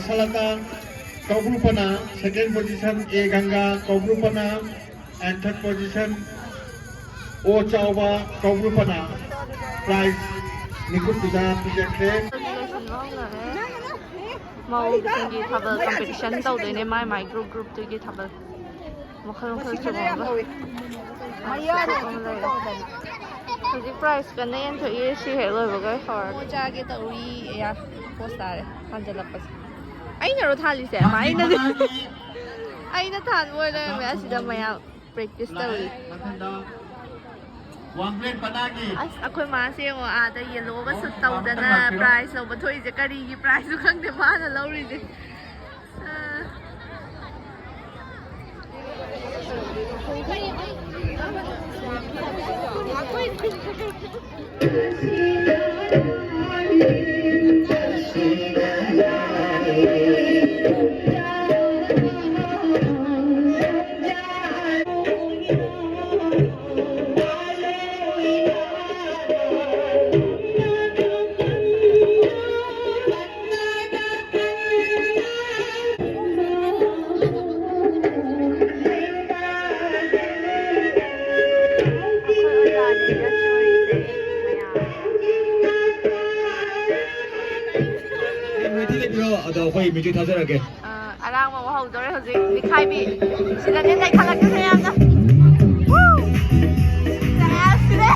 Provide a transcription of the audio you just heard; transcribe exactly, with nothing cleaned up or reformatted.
ꯁꯂꯇꯥ ꯀꯧꯕ꯭ꯔꯨꯄꯅ second position, A ꯒꯪꯒꯥ ꯀꯧꯕ꯭ꯔꯨꯄꯅ and third position, O ꯆꯥꯎꯕ ꯀꯧꯕ꯭ꯔꯨꯄꯅ prize ꯃꯤꯀꯨꯞꯇꯨꯗ ꯄꯤꯖꯈ꯭ꯔꯦ꯫ ꯃꯧꯁꯤꯡꯒꯤ ꯊꯥꯕꯜ competition ꯇꯧꯗꯣꯏꯅꯦ, ꯃꯥꯏ ꯃꯥꯏ group group ꯇꯨꯒꯤ ꯊꯥꯕꯜ꯫ ꯃꯈꯜ ꯃꯈꯜ ꯆꯣꯡꯉꯒ ꯍꯧꯖꯤꯛ prize ꯀꯟꯅ ꯌꯦꯟꯊꯣꯛꯏ꯫ ꯁꯤ ꯍꯦꯛ ꯂꯣꯏꯕꯒ ꯍꯧꯔꯅꯤ꯫ ꯆꯥꯒꯦ ꯇꯧꯔꯤ꯫ ꯑꯌꯥ, ꯄꯣꯁ ꯇꯥꯔꯦ ꯍꯟꯖꯜꯂꯛꯄꯁꯦ꯫ ꯑꯩꯅꯔꯣ ꯊꯥꯜꯂꯤꯁꯦ? ꯑꯩꯅꯗꯤ꯫ ꯑꯩꯅ ꯊꯥꯟꯕ ꯑꯣꯏ ꯂꯩꯔꯝꯃꯦ꯫ ꯑꯁꯤꯗ ꯃꯌꯥꯝ practice ꯇꯧꯔꯤ꯫ ꯋꯥꯡꯕ꯭ꯔꯦꯟ ꯄꯅꯥꯒꯤ ꯑꯁ, ꯑꯩꯈꯣꯏ ꯃꯥꯁꯦ ꯌꯦꯡꯉꯣ, ꯑꯥꯗ yellow ꯒ suit ꯇꯧꯗꯅ prize ꯂꯧꯕ ꯊꯣꯛꯏꯁꯦ꯫ ꯀꯔꯤꯒꯤ prize ꯅꯣ ꯈꯪꯗꯦ ꯃꯥꯅ ꯂꯧꯔꯤꯁꯦ꯫ ꯃꯤꯡ ꯃꯩꯇꯩ ꯂꯩꯕꯤꯔꯣ? ꯑꯗꯣ ꯑꯩꯈꯣꯏ music ꯊꯥꯖꯔꯛꯀꯦ꯫ ꯑ, ꯑꯔꯥꯡꯕ ꯑꯃ ꯍꯧꯗꯣꯔꯦ ꯍꯧꯖꯤꯛ꯫ ꯅꯤꯈꯥꯏꯕꯤ꯫ ꯁꯤꯗꯅꯦ ꯅꯩꯈꯠꯂꯛꯇꯣꯏꯁꯦ ꯌꯥꯝꯅ꯫ Woo! ꯁꯦꯁ, ꯁꯤꯗ꯫